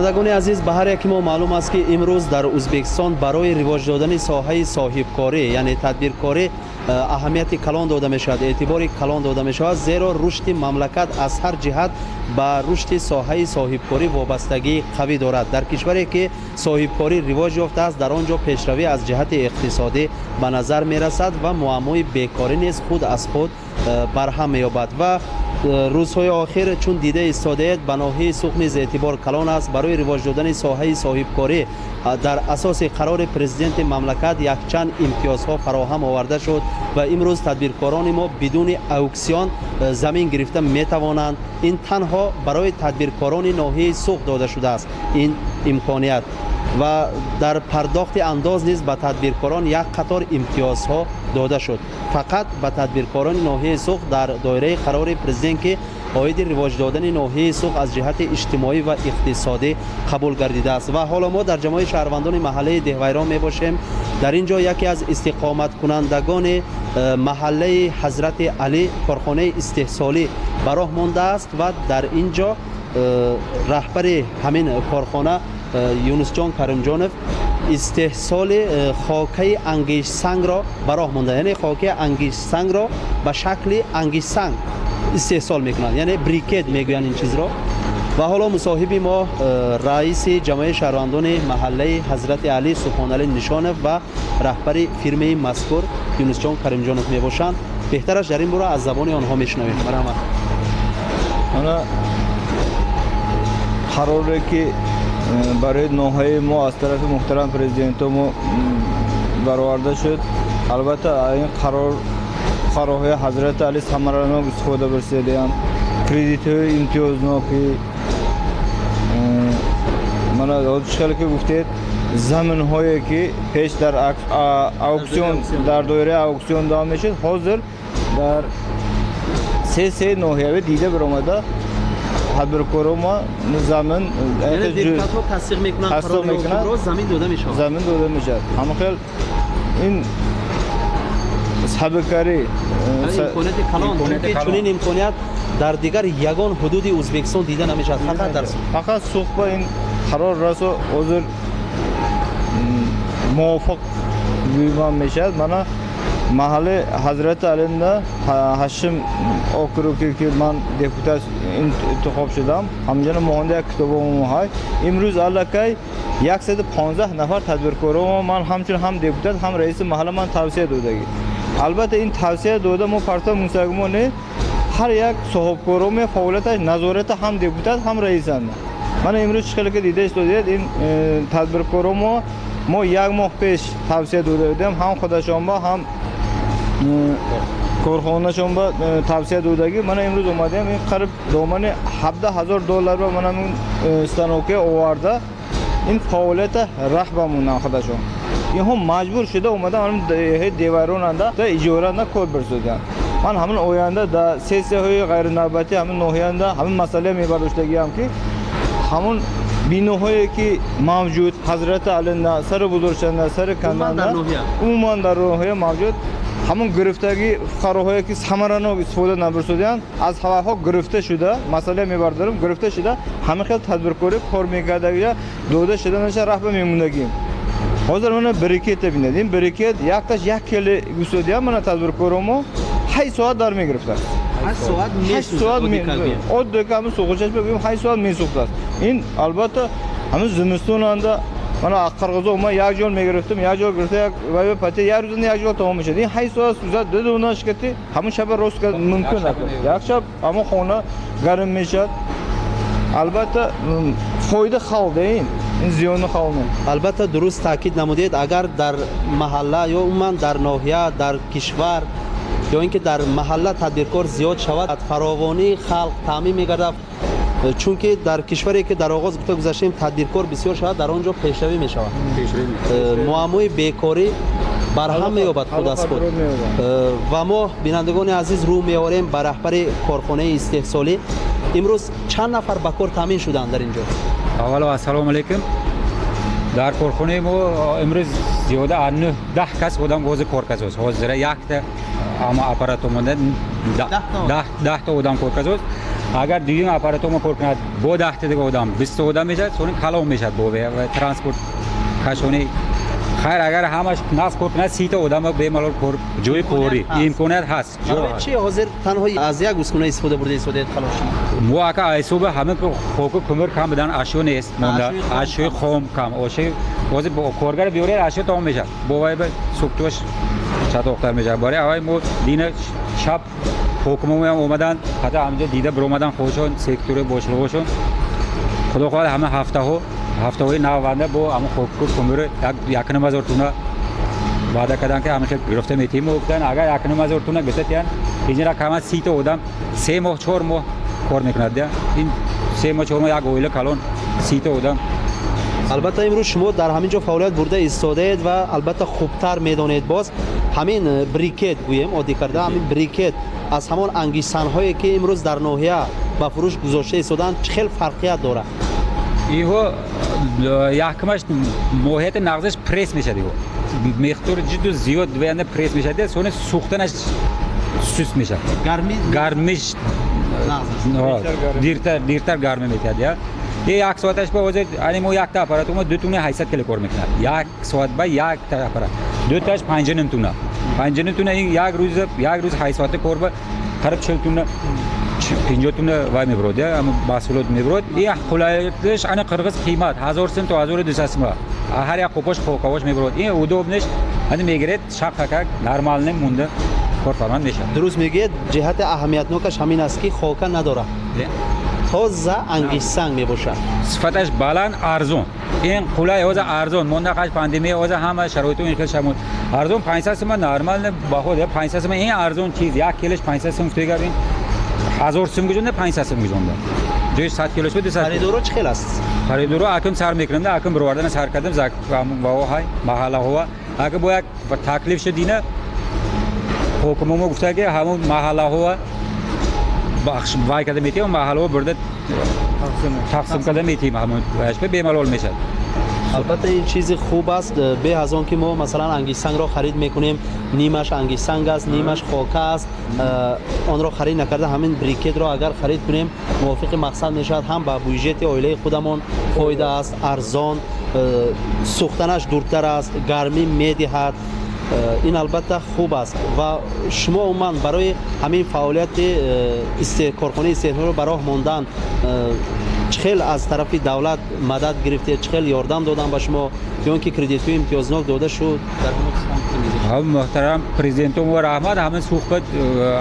Бинандагони азиз, ба ҳар яки мо маълум аст, ки имрӯз дар Ӯзбекистон барои ривоҷ додани соҳаи соҳибкорӣ, яъне тадбиркорӣ, аҳамияти калон дода мешавад, эътибори калон дода мешавад, зеро рушди мамлакат аз ҳар ҷиҳат ба рушди соҳаи соҳибкорӣ вобастагии қавӣ дорад. Дар кишваре ки соҳибкорӣ ривоҷ ёфтааст, дар он ҷо пешравӣ аз ҷиҳати иқтисодӣ ба назар мерасад ва муаммои бекорӣ низ худ аз худ барҳам меёбад. Ва рӯзҳои охир, чун дида истодаед, ба ноҳияи Суғд низ эътибор калон аст. Барои ривоҷ додани соҳаи соҳибкорӣ дар асоси қарори президенти мамлакат якчанд имтиёзҳо фароҳам оварда шуд ва имрӯз тадбиркорони мо бидуни ауксион замин гирифта метавонанд. Ин танҳо барои тадбиркорони ноҳияи Суғд дода шудааст ин имконият. Ва дар пардохти андоз низ ба тадбиркорон як қатор имтиёзҳо дода шуд. Фақат ба тадбиркорони ноҳияи Суғд дар доираи қарори президент, ки оиди ривоҷ додани ноҳияи Суғд аз ҷиҳати иҷтимоӣ ва иқтисодӣ қабул гардидааст. Ва ҳоло мо дар ҷамоаи шаҳрвандони маҳаллаи Деҳвайрон мебошем. Дар ин ҷо яке аз истиқоматкунандагони маҳаллаи Ҳазрати Алӣ корхонаи истеҳсолӣ ба роҳ мондааст ва дар ин ҷо раҳбари ҳамин корхона Юнусҷон Каримҷонов истеҳсоли хокаи ангиштсангро ба роҳ монда, яъне хокаи ангиштсангро ба шакли ангиштсанг истеҳсол мекунанд, яъне брикет мегӯянд ин чизро. Ва ҳоло мусоҳиби мо раиси ҷамъияти шаҳрвандони маҳаллаи Ҳазрати Алӣ Субҳоналӣ Нишонов ва раҳбари фирмаи мазкур Юнусҷон Каримҷонов мебошанд. Беҳтараш дар ин бора аз забони онҳо мешунавем. Марҳамат. Мана қароре ки барои ноҳияи мо аз тарафи муҳтарам президенто мо бароварда шуд, албатта ин қарор қарорҳои Ҳазрати Алӣ самаранок истифода бурсидаам. Кредитҳои имтиёзноки, мана хеле ки гуфтед, заминҳое ки пеш дар ауксион, дар доираи ауксион давом мешуд, ҳозир дар се ноҳиявӣ дида баромада тадбиркорома замин депутатҳо тасдиқ мекунанд, қарорро замин дода мешавад, замин дода мешавад. Ҳама хел ин сабукарӣ имконияти калон, чунки чунин имконият дар дигар ягон ҳудуди Ӯзбекистон дида намешавад, фақат дар фақат Суғд. Ин қарор расо ҳозир мувофиқ гӯйман мешавад. Мана маҳалли Ҳазрати Алинда ҳаштум округе ки ман депутат интихоб шудам, ҳамҷона моҳонда як китобамо ҳай. Имрӯз аллакай 115 нафар тадбиркоромо ман ҳамчун ҳам депутат, ҳам раиси маҳалла ман тавсия додагӣ. Албатта ин тавсия дода мо парта мусагмо не, ҳар як соҳибкороме фаъолияташ назората ҳам депутат, ҳам раисанд. Мана имрӯз чӣ хеле ки дида истодед, ин тадбиркоромо мо як моҳ пеш тавсия дода будем, ҳам худашонба, ҳам корхонашонба тавсия додагӣ. Мана имрӯз омадем, ин қариб домани 17 000 доллар ба мана станоке оварда, ин фаъолията раҳ ба мондан худашон. Инҳо маҷбур шуда омада девайронанда иҷоранда кор бирсодианд. Ман ҳамин оянда дар сессияҳои ғайринавбатӣ ҳамин ноҳиянда ҳамин масъала мебардоштагиам, ки ҳамон биноҳое ки мавҷуд Ҳазрати Алинда, сари Бузургшанда, сари Канданда, умуман дар ноҳия мавҷуд, ҳамон гирифтагӣ фуқароҳое ки самаранок истифода набурсодианд, аз ҳаваҳо гирифта шуда, масъала мебардорам, гирифта шуда ҳамин хел тадбиркорӣ кор мекардагия дода шуда наша раҳ ба мемондагим. Ҳозир мана брикета бинед, ин брикет якташ як кели гусодиям, мана тадбиркоромо 8 соат дар мегирифтааст. 8 соат? Оддӣ ки ҳамин суғучаш бигӯем, 8 соат месӯхтааст. Ин албатта ҳамин зимистонанда мана қирғизо ман як ҷол мегирифтам, як ҷол гирифта, як вай пати як рӯза як ҷол тамом мешуд. Ин 8 соат сӯзад, ду дона шикати ҳамон шаба рост кард мумкин аст, як шаб ҳамон хона гарм мешавад. Албатта фоида халқ ин зиёни халқ. Албатта, дуруст таъкид намудед. Агар дар маҳалла ё умуман дар ноҳия, дар кишвар ё ин ки дар маҳалла тадбиркор зиёд шавад, фаровонии халқ таъмин мегардад, чунки дар кишваре ки дар оғоз гуфта гузаштем, тадбиркор бисёр шавад, дар он ҷо пешравӣ мешавад, муаммои бекорӣ барҳам меёбад худ аз худ. Ва мо, бинандагони азиз, рӯ меорем ба раҳбари корхонаи истеҳсолӣ. Имрӯз чанд нафар ба кор таъмин шуданд дар ин ҷо? Аввало, ассалому алайкум. Дар корхонаи мо имрӯз зиёда аз нӯҳ даҳ кас одам ҳозир кор кардааст. Ҳозира якта ама аппарат омода, 10 та одам кор кардааст. Агар дуюм аппаратҳо мо кор кунад, бо 10 дига одам, 20 одам мешавад, сони калон мешавад бо транспорт кашони. Хайр, агар ҳамаш нағз кор кунад, 30 одам бемалол кор, ҷои корӣ имконият ҳаст. Барои чи ҳозир танҳо аз як ускуна истифода бурда истодаед халос? Мо ака ҳисоби ҳама хоку кумир кам будан, ашё нест монда, ашёи хом кам. Оши ҳозир коргар биёред, ашё тамом мешавад. Бо вай суктуаш чатоқтар мешавад. Барои аввал мо дина шаб ҳокимоям омадан, ҳатто ҳаминҷо дида биромадан худшон, сектори бошлиғошон. Худо хоҳад ҳама ҳафтаҳои наванда бо ҳамон хоку кумир 1,5 ҳазор тонна ваъда кардан, ки ҳамин хел гирифта метиҳем. Гуфтан, агар 1,5 ҳазор тонна гирифта тиҳанд, инҷара кама 30 одам 3 моҳ 4 моҳ кор мекунад. Ин 3 моҳ 4 моҳ як оила калон 30 одам. Албатта, имрӯз шумо дар ҳамин ҷо фаъолият бурда истодаед ва албатта хубтар медонед. Боз ҳамин брикет гӯем, оддӣ карда ҳамин брикет аз ҳамон ангиштсангҳое, ки имрӯз дар ноҳия ба фурӯш гузошта истодаанд, чӣ хел фарқият дорад? Иҳо якмаш моҳияти нағзаш пресс мешавад. Иҳо миқдори ҷидду зиёд ваянда пресс мешавад, сони сӯхтанаш суст мешавад, гармиш диртар гармӣ метиҳад. Я як соаташ ба ҳозир ани мо якта аппарат мо 2 тонна 800 кило кор мекунад. Як соат ба якта аппарат дуташ 5,5 тонна, 5,5 тонна. Ин як рӯз 8 соата кор ба қариб 40 тонна, 50 тонна вай мебурод, маҳсулот мебурод. И қулайлиш ани қирғиз қимат, 1000 сум то 1200 сум ҳар як қопош хокавош мебурод. Ин удобный ш ани мегиред, шаққакак нормальный мунда корфарманд мешавад. Дуруст мегӯед, ҷиҳати аҳамиятнокаш ҳамин аст, ки хока надорад, тоза ангиштсанг мебошад. Сифаташ баланд, арзон. Ин қулай ҳозир арзон монда қаш пандемия ҳозир ҳама шароиту ин хел шамуд. Арзон 500 сума нормал баҳо, 500 сума ин арзон чиз. Як килош 500 сум гуфтегар, ин 1000 сум гузонда, 500 сум гузонда. Ҷои 100 килош буд 200. Харидоро чӣ хел аст? Харидоро акун сар мекунам, акун бировардана сар кардам ваҳай маҳаллаҳо. Ака бо як таклиф шуд, дина ҳокимомо гуфта, ки ҳамон маҳаллаҳо бахш вай карда метиҳем, маҳаллаҳо бурда тақсим карда метиҳем, ҳамон бемалол мешавад. Албатта, ин чизи хуб аст. Беҳ аз он ки мо масалан ангиштсангро харид мекунем, нимаш ангиштсанг аст, нимаш хока аст, онро харид накарда, ҳамин брикетро агар харид кунем, мувофиқи мақсад мешавад, ҳам ба бюҷети оилаи худамон фоида аст, арзон, сӯхтанаш дуртар аст, гармӣ медиҳад. Ин албатта хуб аст. Ва шумо умуман барои ҳамин фаъолияти корхонаи истеҳсолро ба роҳ мондан чӣ хел аз тарафи давлат мадад гирифтед, чӣ хел ёрдам доданд ба шумо ё ин ки кредитҳои имтиёзнок дода шуд? Ҳам муҳтарам президентум раҳмат, ҳамин суҳбат,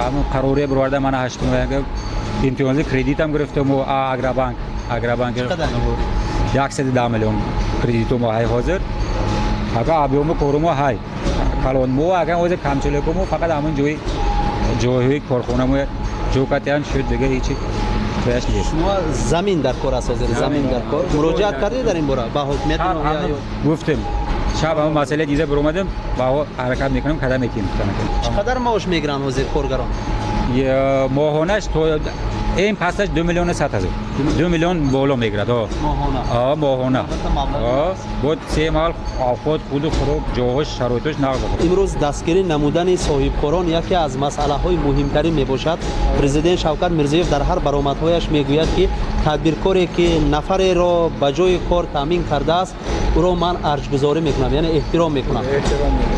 ҳамин қарория бироварда, мана ҳаштум имтиёзи кредитам гирифтему Агробанк 110 миллион кредиту мо ҳай. Ҳозир ака объём и корумо ҳай калон. Мо агар ҳозир камчилекумо фақат ҳамин ҷои ҷойҳои корхонамо ҷокатиан шуд, дига ҳечи. Шумо замин дар кор аст, ҳозир замин дар кор. Муроҷиат кардед дар ин бора ба ҳокимияти ноҳия? Гуфтем, шаб ҳамон масъала дида биромадем, ба ҳаракат мекунем, када метиҳем. Чӣ қадар маош мегиранд ҳозир коргарон? Моҳонаш то ин пасташ 2 миллиону 100 ҳазор, 2 миллион боло мегирад. Моҳона бо се маҳал овқот, худу хӯрок, ҷоҳош, шароитош нағз. Имрӯз дастгирӣ намудани соҳибкорон яке аз масъалаҳои муҳимтарин мебошад. Президент Шавкат Мирзиёев дар ҳар баромадҳояш мегӯяд, ки тадбиркоре, ки нафареро ба ҷои кор таъмин кардааст, ӯро ман арҷгузорӣ мекунам, яъне эҳтиром мекунам.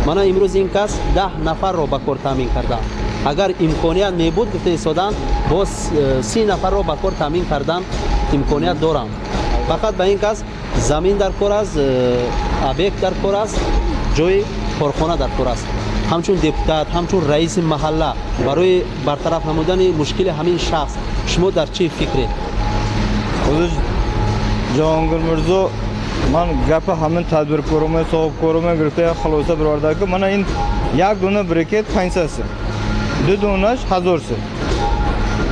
Мана имрӯз ин кас 10 нафарро ба кор таъмин кардаанд. Агар имконият мебуд, гуфта истоданд, боз 30 нафарро ба кор таъмин кардан имконият дорам. Фақат ба ин кас замин дар кор аст, объект дар кор аст, ҷои корхона дар кор аст. Ҳамчун депутат, ҳамчун раиси маҳалла барои бартараф намудани мушкили ҳамин шахс шумо дар чӣ фикред? Ҳозир Ҷаҳонгир мирзо, ман гапи ҳамин тадбиркоруме, соҳибкоруме гирифта, хулоса бироварда, ки мана ин як дона брикет 500 сум, ду донаш 1000 сум.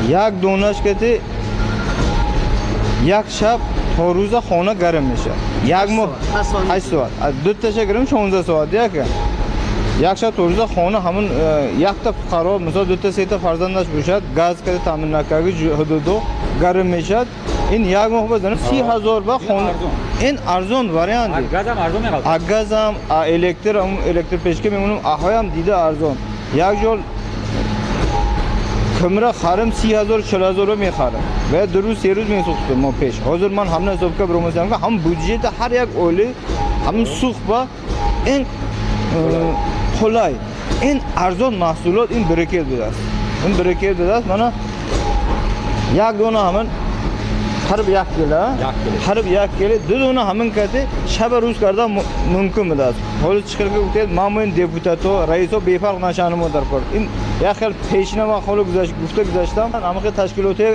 Як донаш кати як шаб то рӯза хона гарм мешавад, як моҳ 8 соат, дуташа гирем 16 соат, як шаб то рӯза хона. Ҳамун якта фуқаро, мисол, дута сета фарзандаш бошад, газ када таъмин накарди ҳудудо гарм мешавад. Ин як моҳ базан 30 ҳазор ба хона, ин арзон вариант. Газам арзон меғалт. Газам, электр, электр печка мемонам, аҳоям дида арзон. Як ҷол Кӯмра харам 30 000 40 000 мехарам ва 2 рӯз 3 рӯз месӯхтам мо пеш. Ҳозир ман ҳамна ҳисоб карда баромадам, ки ҳам бюджети ҳар як оила ҳам сӯхт ба ин қулай, ин арзон маҳсулот ин брикет будааст, ин брикет будааст. Мана як дона ҳамин қариб 1 кило, қариб 1 кило, ду дона ҳамин кати шаба рӯз кардан мумкин будааст. Ҳоло чӣ хел гуфтед, ман ин депутато, раисо бефарқ нашанамо дар кор. Ин як хел пешина ман ҳоло гуфта гузаштам, ҳамин хел ташкилоти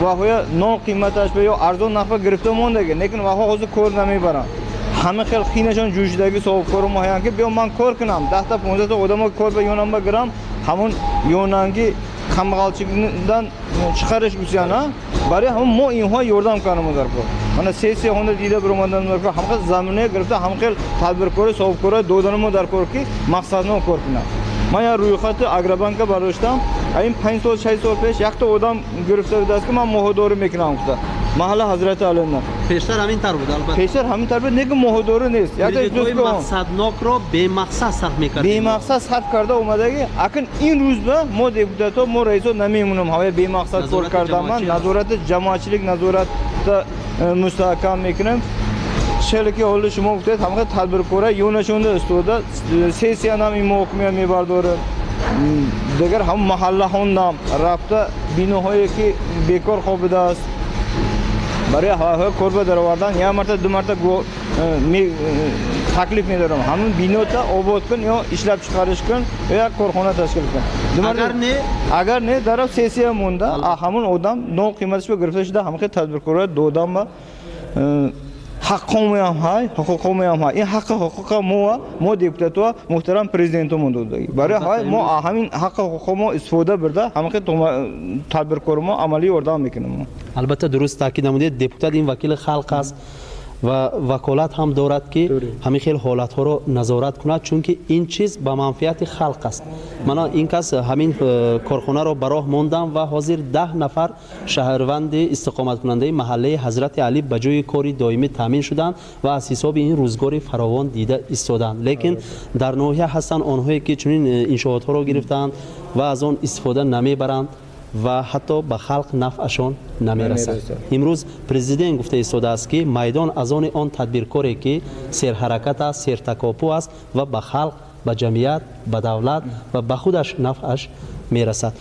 ваҳоя нон қиматаш ё арзон нархба гирифта мондаги, лекин ваҳо ҳозир кор намебаранд. Ҳама хел хинашон ҷӯшидаги соҳибкору моҳаян, ки биё ман кор кунам, 10-та 15-та одамо кор ба ёнамба гирам, ҳамон ёнанги камбағалчидан чиқариш гусяна. Барои ҳамон мо инҳо ёрдам кардамо дар кор. Мана сессия хонда дида биромадан дар кор, ҳам хел замина гирифта, ҳам хел тадбиркори, соҳибкора доданамо дар кор, ки мақсаднок кор кунад. Ман як рӯйхати Агробанка бардоштам, ин 5 сол 6 сол пеш якта одам гирифта будааст, ки ман моҳидорӣ мекунам гуфта, маҳалла Ҳазрати Алина. Пештар ҳамин тавр буд, албатта. Пештар ҳамин тавр буд, неки моҳидорӣ нест. Мақсаднокро бемақсад сарф мекард. Бемақсад сарф карда омадаги. Акн ин рӯзба мо депутатҳо, мо раисо намемонам ҳавоя бемақсад кор кардан. Назорати ҷамоатчилик назоратта мустаҳкам мекунем. Хеле ки ҳоло шумо гуфтед, ҳамаи тадбиркора ёнашонда истода сессиянам ин муҳокимия мебардорем. Дигар ҳам маҳаллаҳондам рафта, биноҳое ки бекор хобидааст, барои ҳавайҳои кор ба даровардан як марта, ду марта таклиф медорам: ҳамин бинота обод кун ё ишлаб чиқариш кун, ё як корхона ташкил кун. Агар не? Агар не, дарав сессия монда, ҳамон одам нон қиматаш ба гирифта шуда, ҳамаи тадбиркорҳоя додам ба ҳаққомеам ҳай, ҳуқуқомеам ҳай. Ин ҳаққи ҳуқуқа мо депутатҳо, муҳтарам президентомон додаги. Барои ҳай мо ҳамин ҳаққи ҳуқуқо мо истифода бурда, ҳамаи тадбиркори мо амалӣ ёрдам мекунем. Албатта, дуруст таъкид намудед. Депутат ин вакили халқ аст ва ваколат ҳам дорад, ки ҳамин хел ҳолатҳоро назорат кунад, чунки ин чиз ба манфиати халқ аст. Мана ин кас ҳамин корхонаро ба роҳ мондам ва ҳозир 10 нафар шаҳрванди истиқоматкунандаи маҳаллаи Ҳазрати Алӣ ба ҷои кори доимӣ таъмин шуданд ва аз ҳисоби ин рӯзгори фаровон дида истоданд. Лекин дар ноҳия ҳастанд онҳое, ки чунин иншоотҳоро гирифтаанд ва аз он истифода намебаранд ва ҳатто ба халқ нафъашон намерасад. Имрӯз президент гуфта истодааст, ки майдон аз они он тадбиркоре, ки серҳаракат аст, сертакопӯ аст ва ба халқ, ба ҷамъият, ба давлат ва ба худаш нафъаш мерасад.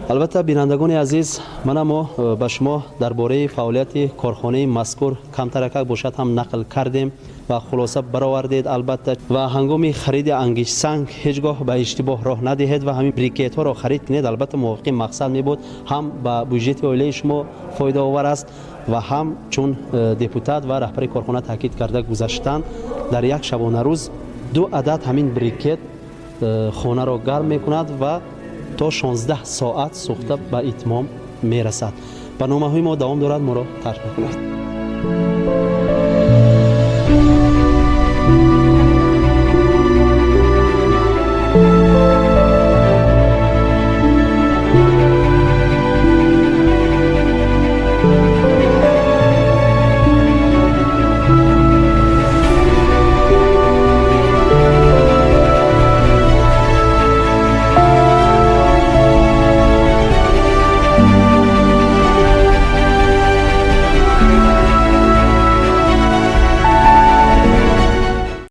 Албатта, бинандагони азиз, мана мо ба шумо дар бораи фаъолияти корхонаи мазкур камтаракак бошад ҳам нақл кардем ва хулоса баровардед. Албатта, ва ҳангоми хариди ангиштсанг ҳеҷ гоҳ ба иштибоҳ роҳ надиҳед ва ҳамин брикетҳоро харид кунед. Албатта, мувофиқи мақсад мебуд, ҳам ба бюҷети оилаи шумо фоидаовар аст ва ҳам чун депутат ва раҳбари корхона таъкид карда гузаштанд, дар як шабонарӯз ду адад ҳамин брикет хонаро гарм мекунад ва то 16 соат сӯхта ба итмом мерасад. Барномаҳои мо давом дорад, моро тарк накунед.